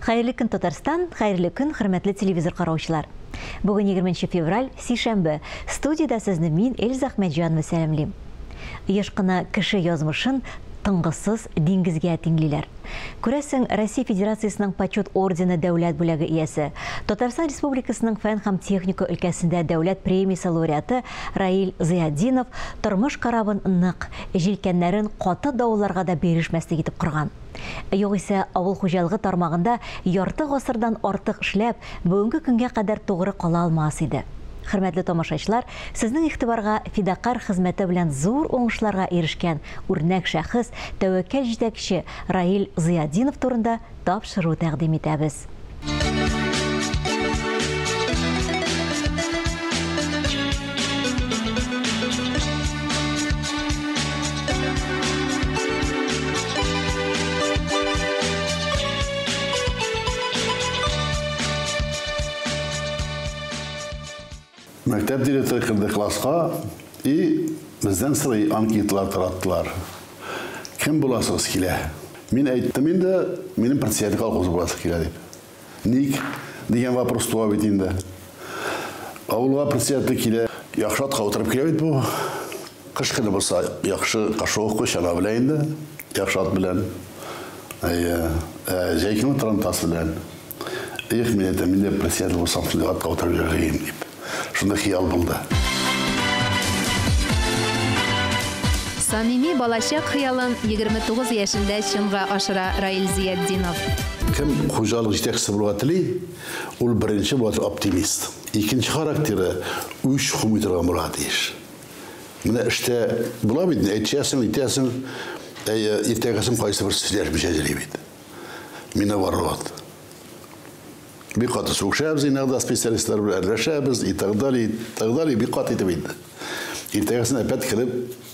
Хәерле көн, Татарстан, хәерле көн, хөрмәтле телевизор караучылар. Бүген 20 февраль, сишәмбе. Студиядә сезне мин, Эльза Әхмәтҗанова сәламлим. Еш кына кеше язмышын тынгысыз диңгезгә тиңлиләр. Күрәсең, Россия Федерациясенең Почет ордены дәүләт бүләге иясе, Татарстан Республикасының фән һәм техника өлкәсендә дәүләт премиясе лауреаты Раил Зыятдинов тормыш корабын нык, җилкәннәрен каты давылларга да бирешмәслек итеп корган. Югыйсә, авыл хуҗалыгы тармагында ярты гасырдан артык эшләп, бүгенге көнгә кадәр тугры кала алмас иде. Хөрмәтле тамашачылар, сезнең игътибарга фидакарь хезмәте белән зур уңышларга ирешкән үрнәк шәхес, тәвәккәл җитәкче Раил Зыятдинов турында тапшыру тәкъдим итәбез. Мәктәп директоры керде класска и бездән сорый, анкеталар тараттылар. Кем буласыгыз килә? Мин әйттем инде, минем председатель колхозы буласы килә дип. Ник? Дигән вопрос туа бит инде. Авылга председатель килә, яхшы атка утырып килә бит бу. Кыш көне булса, яхшы кошовка чана белән инде, яхшы ат белән. Әйе, җәй көне трантас белән. Эх, мин әйтәм, мин дә председатель булсам, шундый атка утырып йөрер идем дип. Шундый хыял булды. Самими балачак хыялын 29 яшендә чынга ашыра Раил Зиятдинов. Кем хуҗалык җитәкчесе булырга тели, ул беренче буларак оптимист. Икенче характеры үч кумый торган булырга тиеш. Менә эштә була бит, әйтәсең, әйтәсең, әйе, иртәгәсен кайсы бер сөйләшмичә йөри бит. Мин наоборот. Бик каты сугышабыз иногда специалистлар белән әрләшәбез и так далее, и так далее, бик каты итеп инде. Иртәгәсен опять кереп,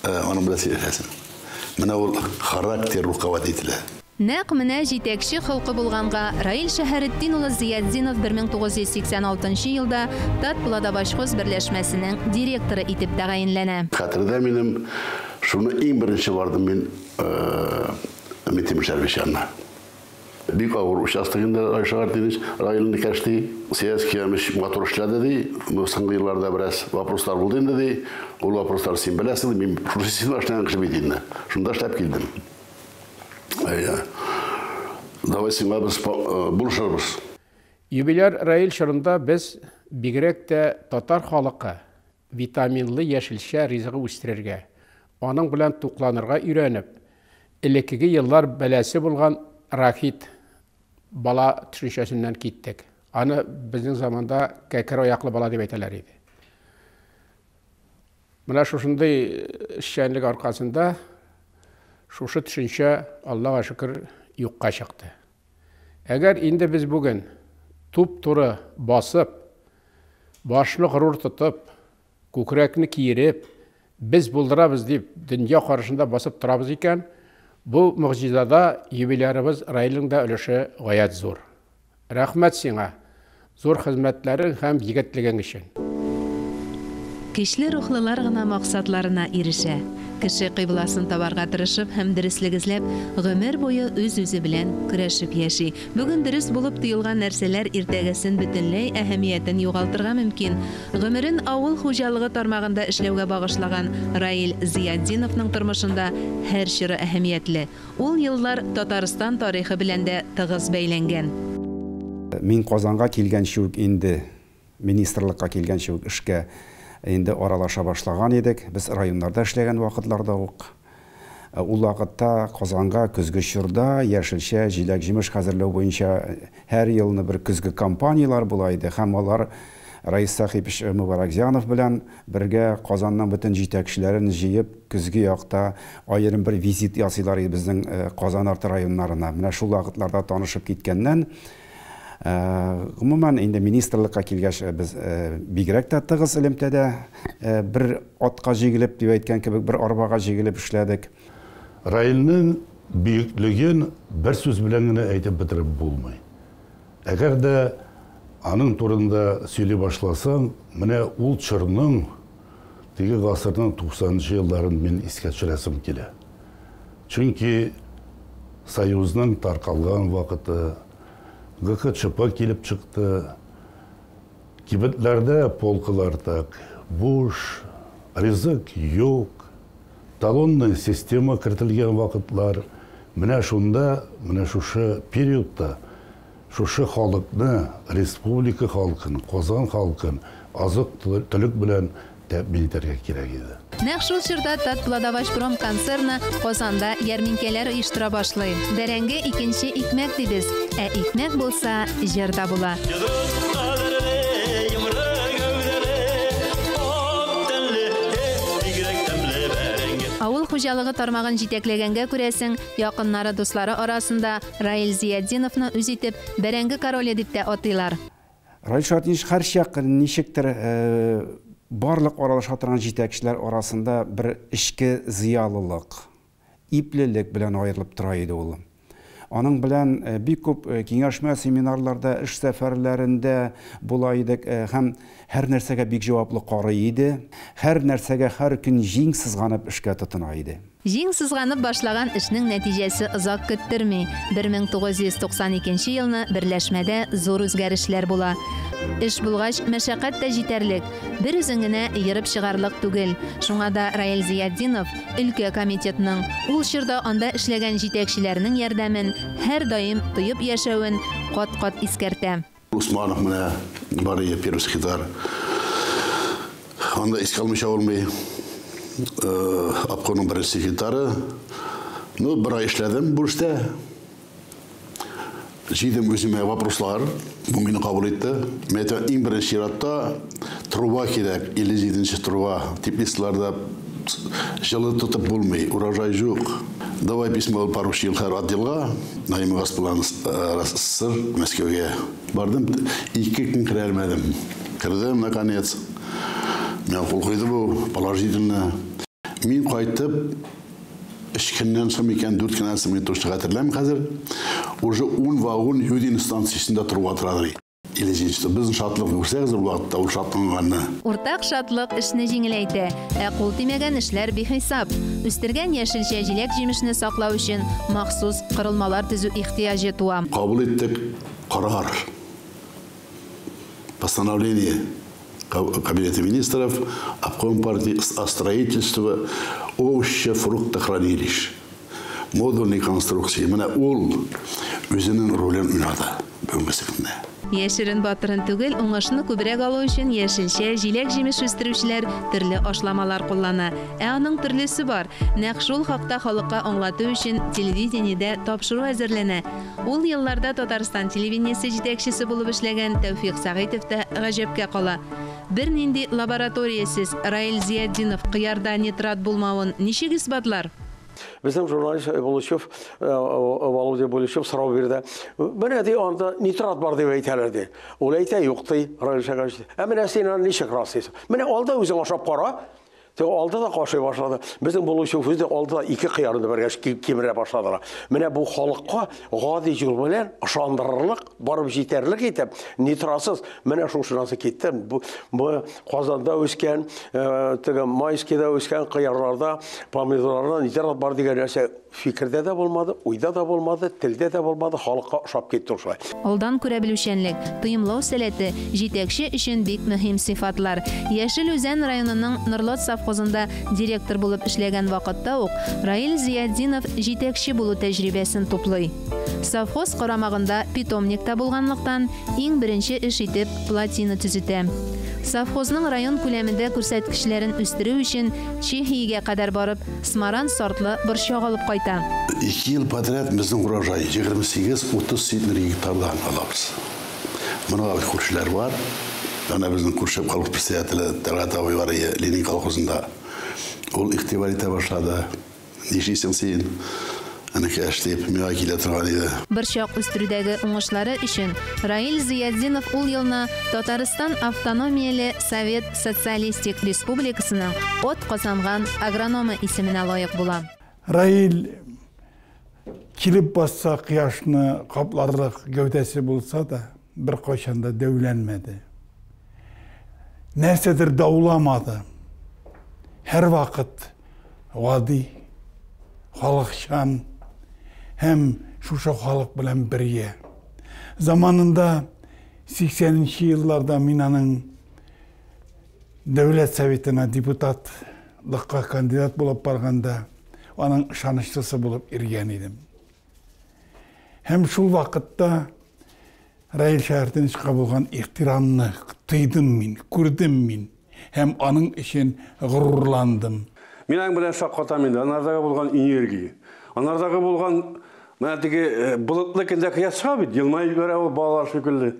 аның белән сөйләшәсең. Менә ул характер руководителя. Нәкъ менә җитәкче холкы булганга Раил Шәһәретдин улы Зыятдинов 1986 елда Татплодовощхоз берләшмәсенең директоры итеп тәгаенләнә. Хәтердә минем, шуны иң беренче бардым мин Минтимер Шәрифович янына. Бик авыр участок инде Раил Шәһәретдинович, Раил Никәш ди. Сәяс Киямыч матур эшләде ди. Но соңгы елларда бераз вопрослар булды инде ди. Ул вопрослар син беләсең, мин шушы системада эшләгән кеше бит инде. Шунда эшләп килдем. Әйе. Давай сиңа без булышырбыз. Юбиляр Раил чорында без бигрәк тә татар халыкы витаминлы яшелчә ризыгы үстерергә, аның белән тукланырга өйрәнеп, элеккеге еллар бәласе булган рахит бала төшенчәсеннән киттек. Аны безнең заманда кәкре аяклы бала дип әйтәләр иде. Менә шушындый эшчәнлек аркасында шушы төшенчә, Аллага шөкер, юкка чыкты. Әгәр инде без бүген туп-туры басып, башны горур тотып, күкрәкне киереп, без булдырабыз дип дөнья каршында басып торабыз икән, бу могҗизада юбилярыбыз Раилнең дә өлеше гаять зур. Рәхмәт сиңа, зур хезмәтләрең һәм егетлегең өчен. Көчле рухлылар гына максатларына ирешә. Кеше кыйбласын табарга тырышып һәм дөреслек эзләп, гомер буе үз-үзе белән көрәшеп яши. Бүген дөрес булып тоелган нәрсәләр иртәгәсен бөтенләй әһәмиятен югалтырга мөмкин. Гомерен авыл хуҗалыгы тармагында эшләүгә багышлаган Раил Зыятдиновның тормышында һәр чоры әһәмиятле. Ул еллар Татарстан тарихы белән дә тыгыз бәйләнгән. Мин Казанга килгәнче үк инде, министрлыкка килгәнче үк эшкә инде аралаша башлаган идек. Без районнарда эшләгән вакытларда ук. Ул вакытта Казанга көзге чорда яшелчә, җиләк-җимеш хәзерләү буенча һәр елны бер көзге кампанияләр була иде һәм алар Раис Сахипович Мубаракзянов белән бергә Казанның бөтен җитәкчеләрен җыеп көзге якта аерым бер визит ясыйлар иде безнең Казан арты районнарына. Менә шул вакытларда танышып киткәннән, гомумән, инде министрлыкка килгәч, без бигрәк тә тыгыз элемтәдә, бер атка җигелеп дип әйткән кебек, бер арбага җигелеп эшләдек. Раилнең бөеклеген бер сүз белән генә әйтеп бетереп булмый. Әгәр дә аның турында сөйли башласаң, менә ул чорның, теге гасырның туксанынчы елларын мин искә төшерәсем килә. Чөнки Союзның таркалган вакыты, ГКЧП килеп чыкты. Кибетләрдә полкалар так буш, ризык юк, талонная система кертелгән вакытлар. Менә шунда, менә шушы периодта шушы халыкны, республика халкын, Казан халкын азык-төлек белән тәэмин итәргә кирәк иде. Нәкъ шул чорда Татплодовощпром концерны Казанда ярминкәләр оештыра башлый. Бәрәңге икенче икмәк дибез, ә икмәк булса, җыр да була. Йодрык кадерле, йомры гәүдәле, ак тәнле, бигрәк тәмле бәрәңге. Авыл хуҗалыгы тармагын җитәкләгәнгә күрәсең, якыннары, дуслары арасында Раил Зиятдиновны үз итеп, бәрәңге короле дип тә атыйлар. Раил Шаһитдинович һәрчак ничектер барлык аралаша торган җитәкчеләр арасында бер эчке зыялылык, иплелек белән аерылып тора иде ул. Аның белән бик күп киңәшмә, семинарларда, эш сәфәрләрендә була идек һәм һәр нәрсәгә бик җаваплы карый иде, һәр нәрсәгә һәр көн җиң сызганып эшкә тотына иде. Җиң сызганып башлаган эшнең нәтиҗәсе озак көттерми. 1992 елны берләшмәдә зур үзгәрешләр була. Эш булгач, мәшәкать тә җитәрлек. Бер үзең генә ерып чыгарлык түгел. Шуңа да Раил Зиятдинов өлкә комитетының, ул чорда анда эшләгән җитәкчеләрнең ярдәмен һәрдаим тоеп яшәвен кат-кат искәртә. Усманов менә бар иде, первый секретарь. Анда искә алмыйча булмый. Обкомның беренче секретары. Ну, бер ай эшләдем бу эштә. Җыйдым үземә вопрослар. Бу мине кабул итте. Мин әйтәм, иң беренче чиратта труба кирәк, 57 труба. Теплицаларда җылы тотып булмый, урожай юк. Давай письмо поручил һәр отделга, Наим Госплан СССР, Мәскәүгә. Бардым, 2 көн керә алмадым. Кердем, наконец. Миңа кул куйды бу, положительно. Мин кайтып, 3 көннән соң микән, 4 көннән соң, мин точно хәтерләмим хәзер. Уже 10 вагон Юдин станциясендә торып утырадыр. Иле җинче. Безнең шатлык күрсәгез ул вакытта ул шатланганны. Уртак шатлык эшне җиңеләйтә, ә кул тимәгән эшләр бихисап. Үстергән яшелчә җиләк-җимешне саклау өчен махсус корылмалар төзү ихтыяҗы туа. Кабул иттек карар. Постановление Кабинета министров, обком партии о строительстве овощефруктохранилищ. Модульной конструкции. Менә ул үзенең ролен уйнады бүгенге көндә. Яшерен батырын түгел, уңышны күбрәк алу өчен яшелчә, җиләк-җимеш үстерүчеләр төрле ашламалар куллана. Ә аның төрлесе бар. Нәкъ шул хакта халыкка аңлату өчен телевидениедә тапшыру әзерләнә. Ул елларда Татарстан телевидениесе җитәкчесе булып эшләгән Тәүфик Сәгыйтов та гаҗәпкә кала. Бернинди лабораториясез Раил Зиятдинов кыярда нитрат булмавын ничек исбатлар? Безнең журналист Булычев, Володя Булычев сорау бирде. Менә ди, анда нитрат бар дип әйтәләр ди. Ул әйтә, юк ди, Раил Шәкәрович. Ә менә син аны ничек раслыйсың? Менә алда үзең ашап кара. Теге алда да кашый башлады. Безнең Булычев үзе алда ике кыярны бергә кимерә башладылар. Менә бу халыкка гади юл белән ышандырырлык, барып җитәрлек итеп, нитрасыз менә шушынасы китте. Бу Казанда үскән, теге Майскийда үскән кыярларда, помидорларда нитрат бар дигән нәрсә фикердә дә булмады, уйда да булмады, телдә дә булмады, халыкка ошап китте шулай. Алдан күрә белүчәнлек, тоемлау сәләте җитәкче өчен бик мөһим сыйфатлар. Яшел Үзән районының Норлат совхозында директор булып эшләгән вакытта ук Раил Зиятдинов җитәкче булу тәҗрибәсен туплый. Совхоз карамагында питомникта булганлыктан иң беренче эш итеп плотина төзетә. Совхозның район күләмендә күрсәткечләрен үстерү өчен Чехиягә кадәр барып, Смаран сортлы борчак алып кайта. 2 ел подряд безнең урожай егерме сигез-утыз центнер гектардан алабыз. Моны күршеләр бар. Әнә безнең күрше колхоз председателе Тәлгать абый бар иде, Ленин колхозында. Ул игътибар итә башлады. Нишлисең син? Әнекәш дип миңа килә торган иде. Борчак үстерүдәге уңышлары өчен Раил Зиятдинов ул елны Татарстан Автономияле Совет Социалистик Республикасының от казанган агрономы исеменә лаек була. Раил килеп басса кояшны капларлык гәүдәсе булса да, бер кайчан да дәүләнмәде. Нәрсәдер дауламады. Һәр вакыт гади, халыкчан һәм шушы халык белән бергә. Заманында 80 нче елларда мин аның Дәүләт Советына депутатлыкка кандидат булып барганда аның ышанычлысы булып йөргән идем. Һәм шул вакытта Раил Шәһәртдиновичка булган ихтирамны тойдым мин, күрдем мин һәм аның өчен горурландым. Мин аның белән шаккатам инде, анардагы булган энергия, анардагы булган менә теге э, болытлы көндә кояш чыга бит, елмаеп җибәрә ул балалар шикелле.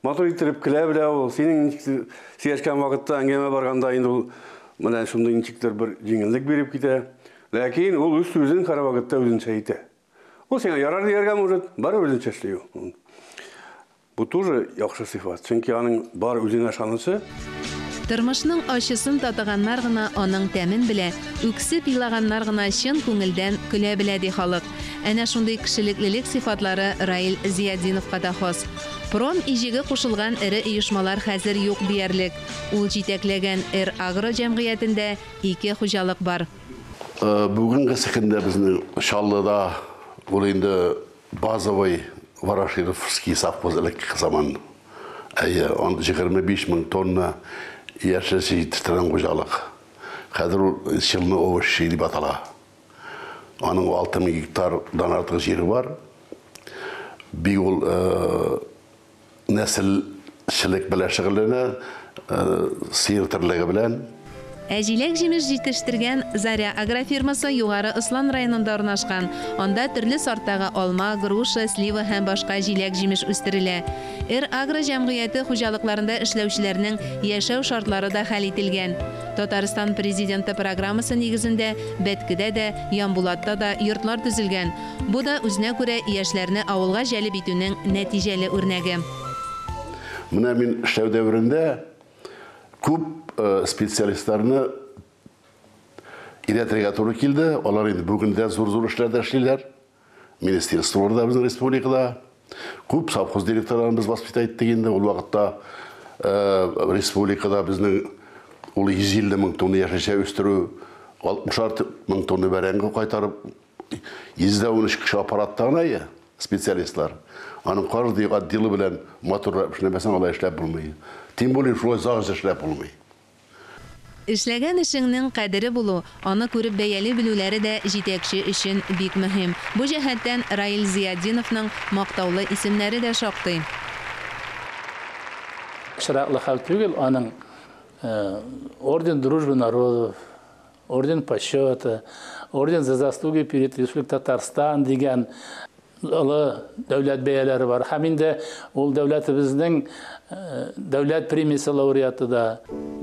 Матур иттереп көлә белә ул. Синең ничек сөйләшкән вакытта әңгәмә барганда инде ул менә шундый ничектер бер җиңеллек биреп китә. Ләкин ул үз сүзен һәрвакытта үзенчә әйтә. Ул сиңа ярар дияргә может, барыбер үзенчә эшли ул. Бу тоже яхшы сыйфат, чөнки аның бар үзенә ышанычы. Тормышның ачысын татыганнар гына аның тәмен белә, үксеп елаганнар гына чын күңелдән көлә белә, ди халык. Әнә шундый кешелеклелек сыйфатлары Раил Зиятдиновка да хас. Пром иҗеге кушылган эре оешмалар хәзер юк диярлек. Ул җитәкләгән Р-Агро җәмгыятендә ике хуҗалык бар. Бүгенгесе көндә безнең Чаллыда ул инде Базовый Ворошиловский совхоз элекке заман. Әйе, анда 25 мең тонна яшелчә җитештергән хуҗалык. Хәзер ул Челны овощи дип атала. Аның 6 мең гектардан артык җире бар. Бик ул Нәселчелек белән шөгыльләнә, сыер терлеге белән. Ә җиләк-җимеш җитештергән Заря агрофирмасы Югары Ослан районында урнашкан. Анда төрле сорттагы алма, груша, слива һәм башка җиләк-җимеш үстерелә. Р-Агро җәмгыяте хуҗалыкларында эшләүчеләрнең яшәү шартлары да хәл ителгән. Татарстан Президенты программасы нигезендә Бәткедә дә, Ямбулатта да йортлар төзелгән. Бу да үзенә күрә яшьләрне авылга җәлеп итүнең нәтиҗәле үрнәге. Менә мин эшләү дәверендә күп специалистларны өйрәтергә туры килде. Алар инде бүген дә зур-зур эшләрдә эшлиләр. Министерстволарда безнең республикада. Күп совхоз директорларын без воспитать иттек инде. Ул вакытта республикада безнең ул 150 мең тонна яшелчә үстерү, 60 мең тонна бәрәңге кайтарып 113 кеше аппаратта гына ия, специалистлар. Аның каждый отделы белән матурлап эшләмәсәң, алай эшләп булмый. Тем более шулай озак эшләп булмый. Эшләгән эшеңнең кадере булу, аны күреп бәяли белүләре дә җитәкче өчен бик мөһим. Бу җәһәттән Раил Зыятдиновның мактаулы исемнәре дә шактый. Очраклы хәл түгел, аның Орден Дружбы народов, Орден Почета, Орден за заслуги перед Республикой Татарстан дигән олы дәүләт бәяләре бар. Һәм инде ул дәүләтебезнең э, дәүләт премиясе лауреаты да.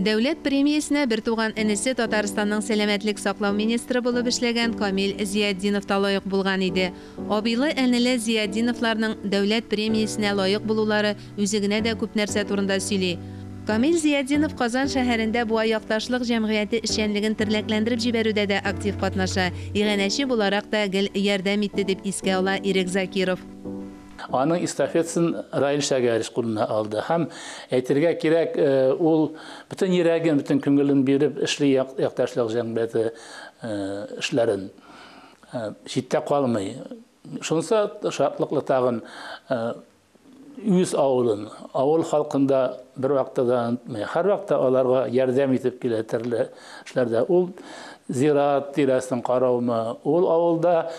Дәүләт премиясенә бертуган энесе Татарстанның сәламәтлек саклау министры булып эшләгән Камил Зиятдинов та лаек булган иде. Абыйлы-энеле Зиятдиновларның дәүләт премиясенә лаек булулары үзе генә дә күп нәрсә турында сөйли. Камил Зиятдинов Казан шәһәрендә Буа якташлык җәмгыяте эшчәнлеген терләкләндереп җибәрүдә дә актив катнаша, иганәче буларак та гел ярдәм итте, дип искә ала Ирек Закиров. Аның эстафетасын Раил Шәгәрич кулына алды. Һәм әйтергә кирәк, э, ул бөтен йөрәген, бөтен күңелен биреп эшли якташлык җәмгыяте э, эшләрен. Э, читтә калмый. Шунысы шатлыклы тагын үз авылын, авыл халкын да бервакытта да онытмый. Һәрвакытта аларга ярдәм итеп килә төрле эшләрдә. Ул зират тирәсен караумы, ул авылда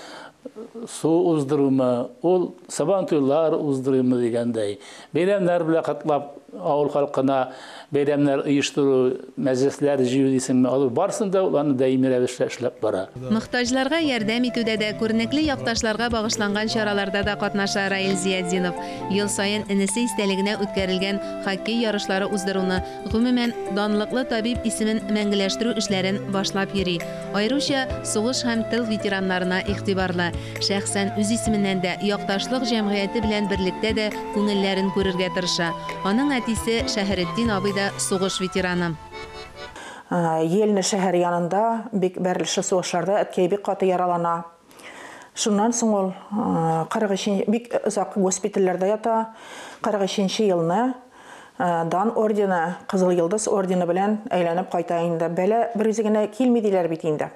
су уздырумы, ул сабантуйлар уздырумы дигәндәй. Бәйрәмнәр белән котлап авыл халкына бәйрәмнәр оештыру, мәҗлесләр җыю дисеңме, алар барысын да ул аны даими рәвештә эшләп бара. Мохтаҗларга ярдәм итүдә дә, күренекле якташларга багышланган чараларда да катнаша Раил Зиятдинов. Ел саен энесе истәлегенә үткәрелгән хоккей ярышлары уздыруны, гомумән, данлыклы табиб исемен мәңгеләштерү эшләрен башлап йөри. Аеруча сугыш һәм тыл ветераннарына игътибарлы. Шәхсән үз исеменнән дә, якташлык җәмгыяте белән берлектә дә күңелләрен күрергә тырыша. Аның әтисе Шәһретдин абый да сугыш ветераны. Ельня шәһәре янында бик бәрелешле сугышларда әткәй бик каты яралана. Шуннан соң ул 43 бик озак госпитальләрдә ята. 43 нче елны Дан ордены, Кызыл Йолдыз ордены белән әйләнеп кайта инде. Бәла берүзе генә килми диләр бит инде.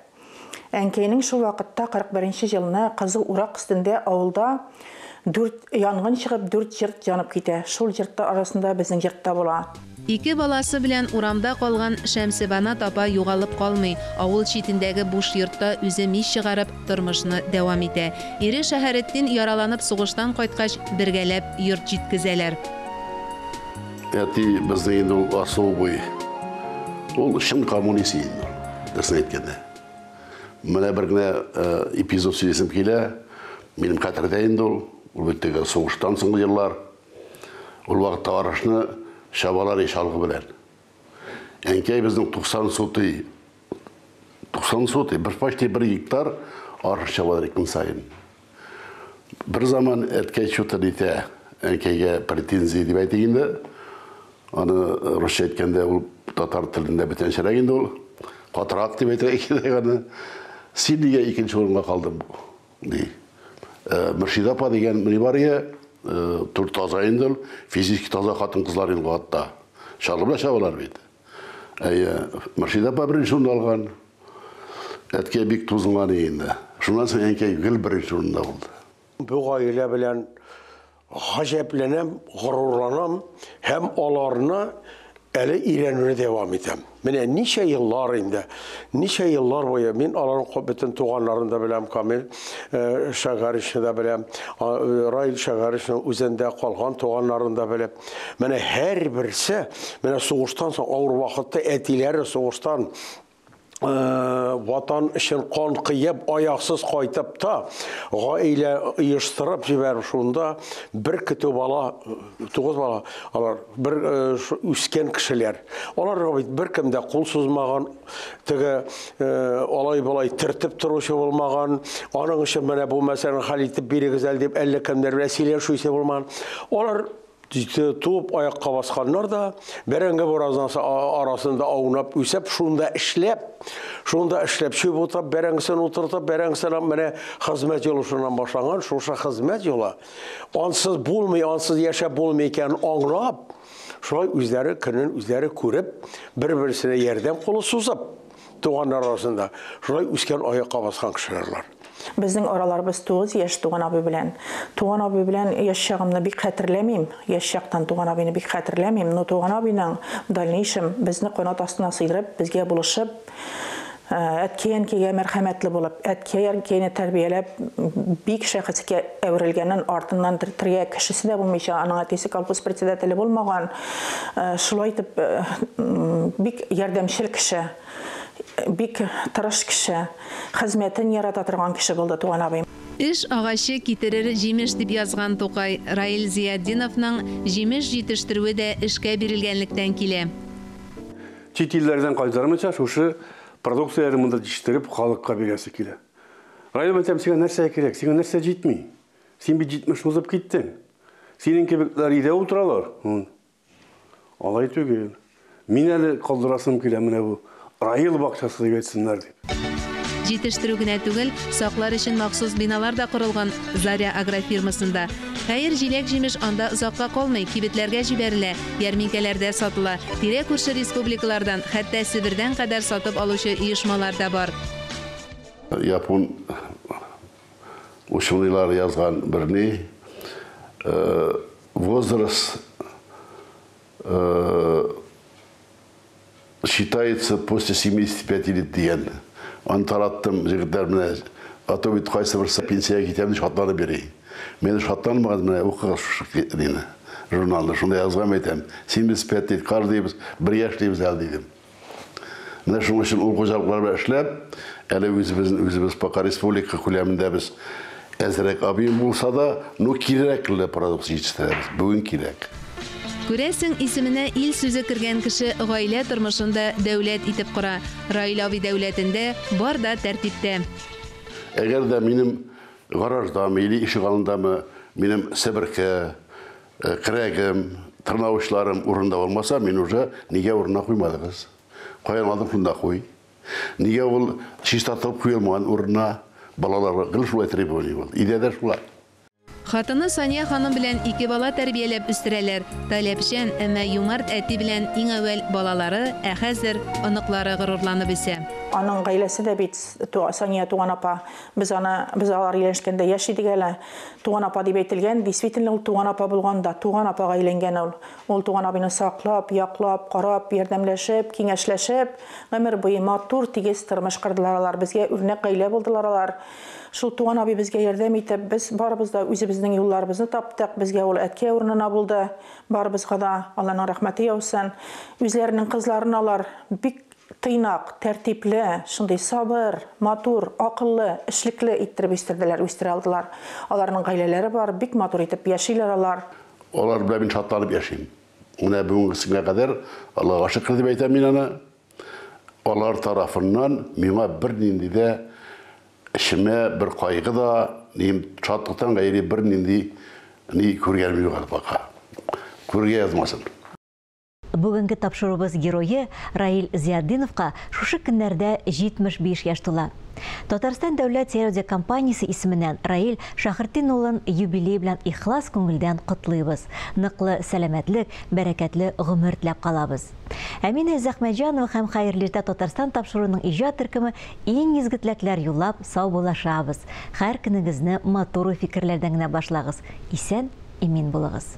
Әнкәйнең шул вакытта 41 нче елны кызу урак өстендә авылда Дүрт янгын чыгып, дүрт йорт янып китә. Шул йортлар арасында безнең йорт та була. Ике баласы белән урамда калган Шәмсебанат апа югалып калмый, авыл читендәге буш йортта үзе мич чыгарып, тормышны дәвам итә. Ире Шәһәретдин яраланып сугыштан кайткач, бергәләп йорт җиткезәләр. Әти безнең инде ул особый. Ул чын коммунист инде ул, дөресен әйткәндә. Менә бер генә эпизод сөйлисем килә. Минем хәтердә инде ул. Ул бит теге сугыштан соңгы еллар. Ул вакытта арышны чабалар и чалгы белән. Әнкәй безнең 90 сутый, 90 сутый, бер почти бер гектар арыш чабалар көн саен. Бер заман әткәй что-то нитә, әнкәйгә претензия дип әйтик инде. Аны русча әйткәндә ул татар телендә бүтәнчәрәк инде ул. Катырак дип әйтергә кирәк аны. Син нигә икенче урынга калдың? Ди. Мөршидә апа дигән ни бар ие, тур таза инде ул, физически таза хатын-кызлар инде атта. Чалгы белән чабалар бит. Әйе, Мөршидә апа беренче урынны алган. Әткәй бик тузынган инде. Шуннан соң әнкәй гел беренче урында булды. Бу гаилә белән гаҗәпләнәм, горурланам һәм аларны әле өйрәнүне дәвам итәм. Менә ничә еллар инде, ничә еллар буе мин аларның бөтен туганнарын да беләм, Камил Шәгәричне дә беләм, Раил Шәгәричнең үзендә калган туганнарын да белеп. Менә һәрберсе, менә сугыштан соң авыр вакытта әтиләре сугыштан Ватан өчен кан кыеп, аяксыз кайтып та, гаилә оештырып җибәреп шунда бер көтү бала, 9 бала, алар бер үскән кешеләр. Аларга бит беркем дә кул сузмаган, теге алай-болай төртеп торучы булмаган, аның өчен менә бу мәсьәләне хәл итеп бирегез әле дип әллә кемнәр белән сөйләшүче булмаган. Алар туып аякка басканнар да, бәрәңге буразнасы арасында аунап үсеп, шунда эшләп, шунда эшләп чүп утап, бәрәңгесен утыртып, бәрәңгесен менә хезмәт юлы шуннан башланган, шушы хезмәт юлы ансыз булмый, ансыз яшәп булмый икәнен аңлап, шулай үзләре көнен үзләре күреп, бер-берсенә ярдәм кулы сузып, туганнар арасында шулай үскән аякка баскан кешеләр алар. Безнең араларыбыз 9 яшь туган абый белән. Туган абый белән яшь чагымны бик хәтерләмим. Яшь чактан туган абыйны бик хәтерләмим. Но туган абыйның в дальнейшем безне канат астына сыйдырып, безгә булышып, әткәй-әнкәйгә мәрхәмәтле булып, әткәй-әнкәйне тәрбияләп, бик шәхескә әверелгәнен артыннан төртергә кешесе дә булмыйча, аның әтисе колхоз председателе булмаган, шулай итеп бик ярдәмчел кеше. Бик тырыш кеше, хезмәтен ярата торган кеше булды туган абыем. Эш агачы китерер җимеш, дип язган Тукай. Раил Зиятдиновның җимеш җитештерүе дә эшкә бирелгәнлектән килә. Чит илләрдән кайтармыйча, шушы продукцияләрне монда җитештереп, халыкка бирәсе килә. Раил, әйтәм, сиңа нәрсә кирәк? Сиңа нәрсә җитми? Син бит 70 узып киттең. Синең кебекләр өйдә утыралар. Алай түгел. Мин әле калдырасым килә менә бу Раил бакчасы дип әйтсеннәр дип. Җитештерү генә түгел, саклар өчен махсус биналар да корылган Заря агрофирмасында. Хәер, җиләк-җимеш анда озакка калмый, кибетләргә җибәрелә, ярминкәләрдә сатыла. Тирә-күрше республикалардан, хәтта Себердән кадәр сатып алучы оешмалар да бар. Япон ученыйлары язган бер ни, возраст считается после 75 лет дигән. Аны тараттым, егетләр менә, а то бит кайсы берсе пенсиягә китәм дип шатланып йөри. Мин шатланмаган, менә укыгыз шушы нине, журналны, шунда язган әйтәм. 75 лет, каждыйбыз бер яшь дибез әле дидем. Менә шуның өчен ул хуҗалыклар белән эшләп, әле үзебезнең үзебез пока республика күләмендә без әзрәк объем булса да, ну кирәкле продукция җитештерәбез. Бүген кирәк. Күрәсең, исеменә ил сүзе кергән кеше гаилә тормышын да дәүләт итеп кора. Раил абый дәүләтендә бар да тәртиптә. Әгәр дә минем гараждамы или ишегалдындамы минем себерке, керәгем, тырнавычларым урында булмаса, мин уже нигә урынына куймадыгыз? Каян алдың, шунда куй. Нигә ул чистартылып куелмаган урынына? Балаларга гел шулай требование булды. Өйдә дә шулай. Хатыны Сания ханым белән ике бала тәрбияләп үстерәләр. Таләпчән, әмма юмарт әти белән иң әүвәл балалары, ә хәзер оныклары горурланып үсә. Аның гаиләсе дә бит Сания туган апа. Без аны, без алар өйләнешкәндә яшь идек әле. Туган апа дип әйтелгән, действительно ул туган апа булган да, туган апага әйләнгән ул. Ул туган абыйны саклап, яклап, карап, ярдәмләшеп, киңәшләшеп, гомер буе матур, тигез тормыш кордылар алар. Безгә үрнәк гаилә булдылар алар. Шул туган абый безгә ярдәм итеп, без барыбыз да үзебезнең юлларыбызны таптык. Безгә ул әткәй урынына булды. Барыбызга да Алланың рәхмәте яусын. Үзләренең кызларын алар бик тыйнак, тәртипле, шундый сабыр, матур, акыллы, эшлекле иттереп үстерделәр, үстерә алдылар. Аларның гаиләләре бар, бик матур итеп яшиләр алар. Алар белән мин шатланып яшим. Менә бүгенгесенә кадәр Аллага шөкер дип әйтәм мин аны. Алар тарафыннан миңа бернинди дә эчемә бер кайгы да, ни шатлыктан гайре бернинди ни күргәнем юк әле пока. Күрергә язмасын. Бүгенге тапшыруыбыз герое Раил Зиатдиновка шушы көннәрдә 75 яшь тула. Татарстан дәүләт телерадиокомпаниясе исеменнән Раил Шәһретдин улын юбилей белән ихлас күңелдән котлыйбыз. Ныклы сәламәтлек, бәрәкәтле гомер теләп калабыз. Ә мин Эльза Әхмәтҗанова һәм Хәерле иртә Татарстан тапшыруының иҗат төркеме иң изге теләкләр юллап саубуллашабыз. Һәр көнегезне матур уй-фикерләрдән генә башлагыз. Исән, имин булыгыз.